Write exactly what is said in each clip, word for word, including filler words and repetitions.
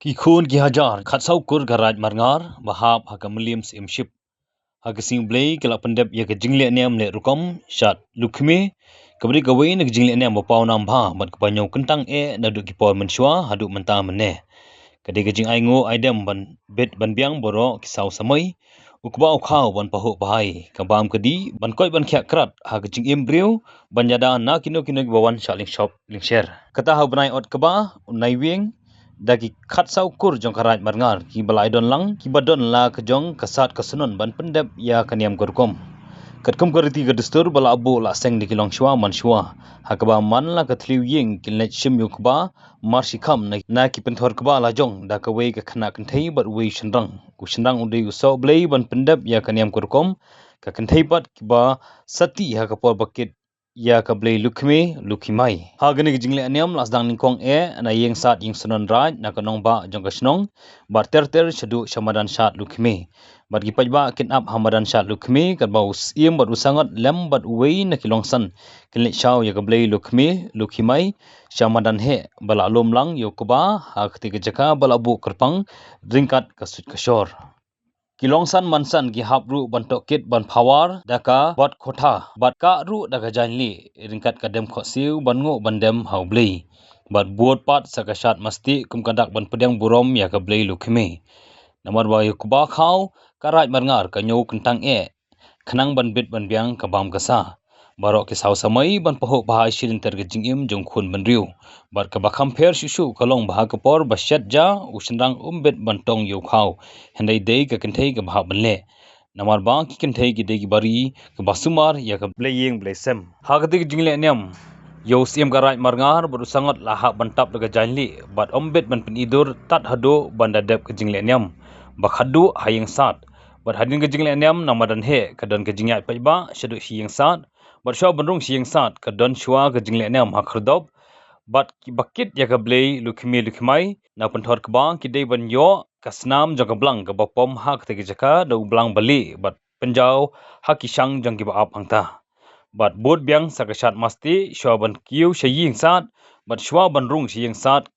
Ki khun ki hajar, khatsaw kur ka Raid Marngar, ba hap ha ka Mylliem Syiemship, ha ka Sngi U Blei, ki la pyndep ïa ka jingleh niam leh rukom shad Lukhmi, kaba dei kawei na ka jingleh niam ba paw nam bha bad kaba ñiew kyntang eh naduh ki por mynshuwa haduh mynta mynne. Ka dei ka jingainguh aidem ban bit ban biang baroh ki saw samoi, u kba u khaw ban pahuh pahai, ka bam ka dih ban koit ban khiah krat ha ka jingim briew, ban ïada na kino kino kiba wan shah lyngshop lyngsher. Kata ha u bnai Ot Kba, u Naiwieng, da ki khatsaw kur jong ka Raid Marngar, kiba la ïadon lang, kiba don la ka jong ka sad ka shnong ban pyndep ïa ka niam ka rukom. Katkum ka riti ka dustur ba la buh la seng da ki longshuwa manshuwa, ha kaba man la ka thliew ïing kin leit shim ïa u kba, mar shi kham na, na ki pynthor kba la jong da kawei ka khynnah kynthei bad uwei u shynrang. U shynrang u dei u soh Blei ban pyndep ïa ka niam ka rukom, ka kynthei pat kiba sati ha ka por ba kit ïa ka Blei Lukhmi, Lukhimai. Ha kane ka jingleh niam la sdang nyngkong eh na ïing sad ïing shnong Raid na ka nongbah jong ka shnong, bad ter ter shaduh sha madan shad Lukhmi. Bad ki paidbah kin ap ha madan shad Lukhmi, katba u Syiem bad u Sangot lem bad uwei na ki longsan kin leit shaw ïa ka Blei Lukhmi, Lukhimai, sha madan heh, ba la lum lang ïa u kba ha kata ka jaka ba la buh kyrpang ryngkat ka suit ka shor. Ki longsan mansan ki hap ruh ban tohkit ban phawar da ka bad khotha, bad kah ruh da ka jaiñlih ryngkat ka dem khohsiew ban nguh ban dem ha U Blei. Bad bud pat sa ka shad masti kum ka dak ban pdiang burom ïa ka Blei Lukhmi. Namar ba ïa u kba khaw ka Raid Marngar ka ñiew kyntang eh, khnang ban bit ban biang ka bam ka sa. Baroh ki saw samoi ban pahuh pahai shi lynter ka jingim jong u khun bynriew. Bad kaba kham pher shuh shuh ka long ba ha ka por ba shet ja, u shynrang um bit ban tong ïa u khaw, hynrei dei ka kynthei kaba hap ban leh. Namar ba ki kynthei ki dei kiba ri, kiba sumar ïa ka Blei ïing Blei sem. Ha kata ka jingleh niam, ïa u Syiem ka Raid Marngar bad u Sangot la hap ban tap da ka jaiñlih, bad um bit ban pyni dur tad haduh ban da dep ka jingleh niam ba khadduh ha ïing sad. Bad hadien ka jingleh niam na madan heh ka don ka jingïaid paidbah shaduh shi ïing sad. Bad shuwa ban rung shi ïing sad ka don shuwa ka jingleh niam ha khyrdop. Bad kiba kit ïa ka Blei Lukhmi Lukhimai na pynthor kba ki dei ban ïoh ka snam jong ka blang kaba pom ha kata ka jaka da u blang bali bad pynjaw ha ki shang jong kiba ap hangta. Bad bud biang sa ka shad masti shuwa ban kiew sha ïing sad, bad shuwa ban rung shi ïing sad,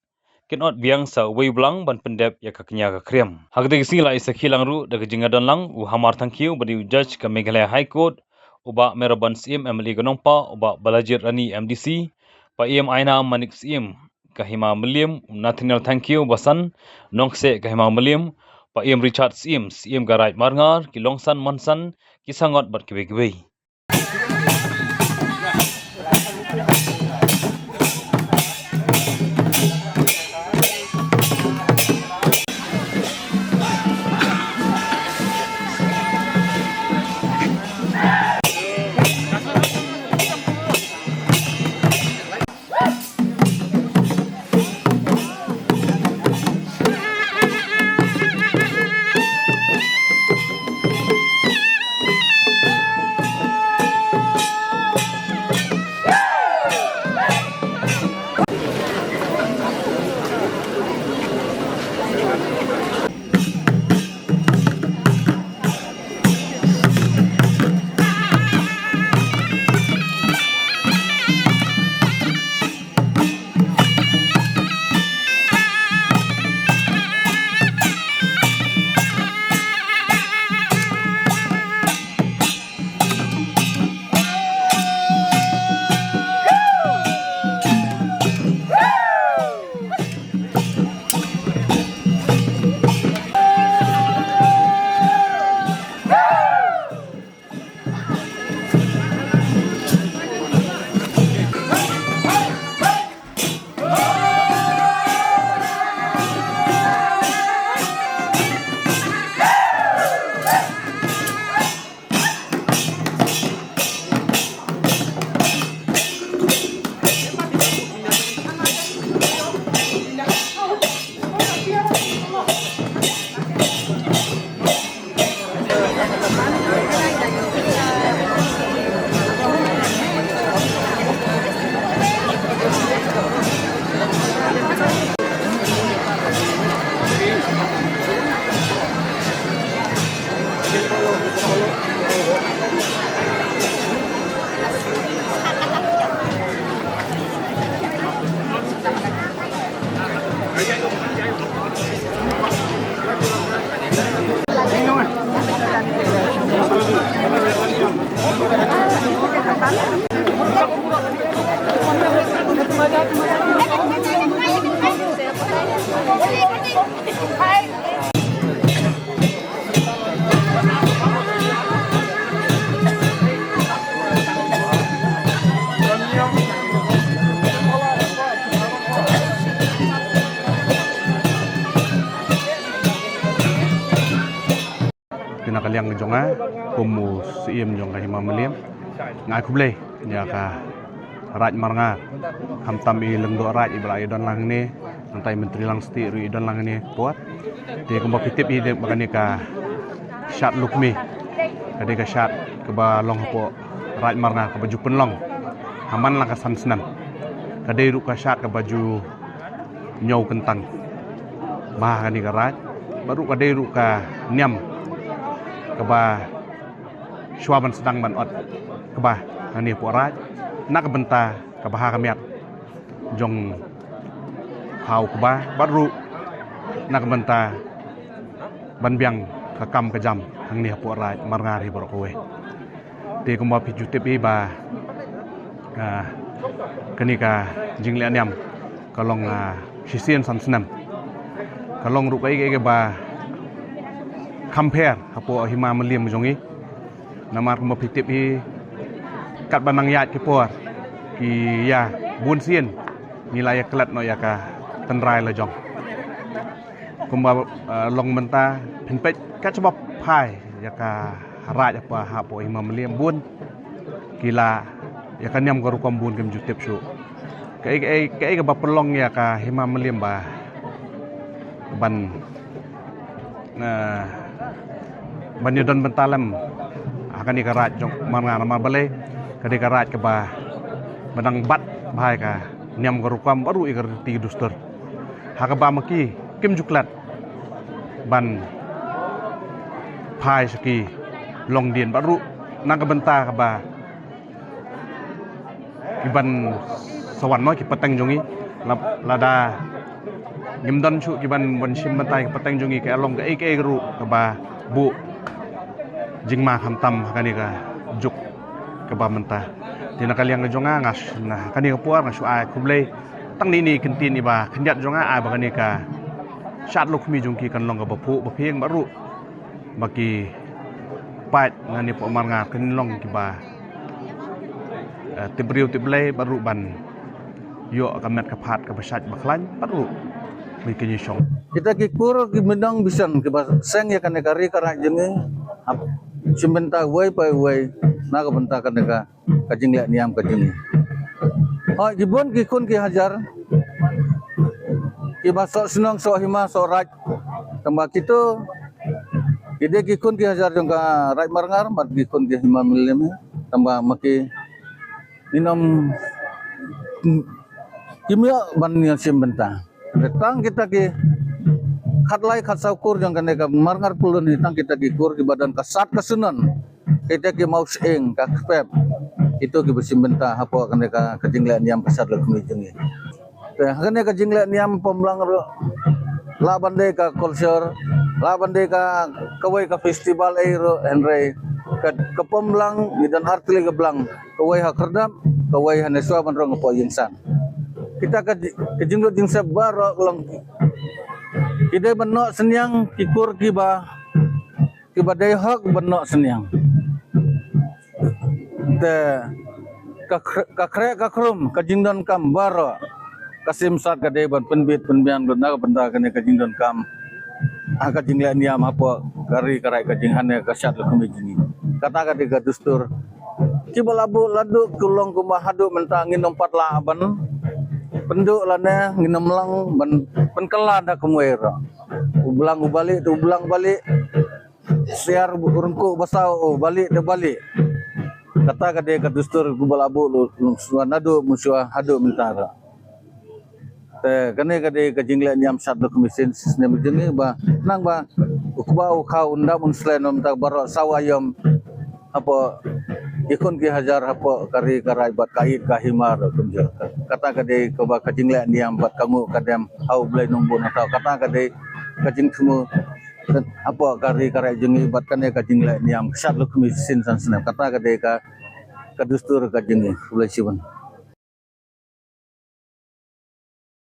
kin ot biang sa uwei u blang ban pyndep ïa ka kñia ka khriam. Ha kata ka sngi la ïa sakhi lang ruh da ka jingïadon lang u Hamar Thangkhiew ba dei u judge ka Meghalaya High Court, u Bah Mehraban Syiem M L A ka Nongpoh, u Bah Balajied Rani M D C, Bah Ïem Ainam Manik Syiem ka Hima Mylliem, u Nathaniel Thangkhiew Basan, Nongkseh ka Hima Mylliem, Bah Ïem Richard Syiem, Syiem ka Raid Marngar, ki longsan mansan, ki sangot bad kiwei kiwei. Te na ka liang jong nga kum u Syiem jong ka Hima Mylliem, nga ai khublei ïa ka Raid Marngar, khamtam i Lyngdoh Raid iba la ïadon lang hangne, nangta i Myntri Lang State ruh i don lang hangne pat. Te kumba phi tip hi ba kane ka Shad Lakshmi ka dei ka shad kaba long hapoh Raid Marngar kaba ju pynlong ha man la ka san snem. Ka dei ruh ka shad kaba ju ñiew kyntang bha ha kane ka raid, bad ruh ka dei ruh ka niam kaba shuwa ban sdang ban ot kba hangne hapoh raid, na ka bynta ka bha ka miat jong u kba, bad ruh na ka bynta ban biang ka kam ka jam hangne hapoh Raid Marngar hi baroh kawei. Te kumba phi ju tip hi ba, ah, kane ka jingleh niam ka long, ah, shisien san snem. Ka long ruh kaei kaei kaba kham pher hapoh Hima Mylliem jong ngi. Namar kumba phi tip hi, katba nang ïaid ki por ki ïa, bun sien ngi la ïa klet noh ïa ka tynrai la jong. Kumba, eh, long mynta phin peit ka shaba phai ïa ka raid hapoh, hapoh Hima Mylliem, bun ki la ïa ka niam ka rukom bun kim ju tip shuh. Kaei kaei kaei kaba pynlong ïa ka Hima Mylliem ba ban, eh, ban ïadon bynta lem ha kane ka Raid jong Marngar, namar balei ka dei ka raid kaba, ba dang bat bha ïa ka niam ka rukom bad ruh ïa ka riti dustur, ha kaba ma ki kim ju klet ban phai sha ki longdien bad ruh na ka bynta kaba ki ban sa wan noh ki pateng jong ngi. La, lada ngim don shuh ki ban, ban shim bynta ki pateng jong ngi, ka long kaei kaei ruh kaba buh jingma khamtam ha kane ka juk kaba mynta. Te na ka liang ka jong nga, nga sh-, na kane ka por nga shu ai khublei tang ine i kyntien iba khyndiat jong nga, ai ba kane ka Shad Lakshmi jong ki kan long kaba phuh ba phieng bad ruh ba ki paid na ne poh Marngar kin long kiba, eh, tip briew tip Blei bad ruh ban ïoh ka met ka phad kaba shait ba khlaiñ bad ruh ba ki ñi shong. Kita ki kur ki mynnong bishar kiba seng ïa kane ka ri ka raid jong ngi, hap shim bynta uwei pa uwei na ka bynta kane ka ka jingleh niam ka jong ngi. Hooid, ki bun ki khun ki hajar kiba soh shnong, soh hima, soh raid. Tangba kito ki dei ki khun ki hajar jong ka Raid Marngar bad ki khun ki Hima Mylliem. Tangba ma ki ngin ym, kim ïoh ban ïa shim bynta. Tang kita ki khatlai khatsaw kur jong kane ka Marngar Pyllun hi, tang kita ki kur kiba don ka sad ka shnong, kita ki mawshyieng ka kpep, kito kiba shim bynta hapoh kane ka, ka jingleh niam ka Shad Lakshmi jong ngi. Te ha kane ka jingleh niam pom lang ruh, lah ban dei ka culture, lah ban dei ka kawei ka festival ei ruh, hynrei ka, ka pom lang ngi don artylli ka blang, kawei ha Khyrdop, kawei ha ne shuwa ban rong hapoh ïing san. Kita ka ji-, ka jingduk jingsep baroh ka long ki dei ban noh synñiang, ki kur kiba, kiba dei hok ban noh synñiang. Te ka khr-, ka khreh ka khrum ka jingdonkam baroh ka sim sad ka dei ban pynbit pynbiang lut na ka bynta kane ka jingdonkam ha ka jingleh niam hapoh ka ri ka raid ka jinghan ne ka Shad Lakshmi jong ngi. Kata ka dei ka dustur. Kiba la buh la duh, ki long kumba haduh mynta ngin ym pat lah ban pynduh lane ngin ym lah ban pynkylla da kumwei ruh. U blang u bali te u blang bali. Siar u ryngkuh basaw, u bali te bali. Kata ka dei ka dustur kiba la buh lut, lut shuwa naduh mynshuwa haduh mynta ruh. Te kane ka dei ka jingleh niam Shad Lakshmi shisien shisnem jong ngi ba nang ba u kba u khaw, u ndam u slem, namar baroh saw aïom hapoh ki khun ki hajar hapoh ka ri ka raid bad ka ïit ka hima ruh kumjuh. Kata ka dei kaba ka jingleh niam bad ka nguh ka dem ha U Blei Nongbuh Nongthaw. Kata ka dei ka jingthmu hapoh ka ri ka raid jong ngi bad kane ka jingleh niam Shad Lakshmi shisien san snem. Kata ka dei ka, ka dustur ka jong ngi. Khublei shibun.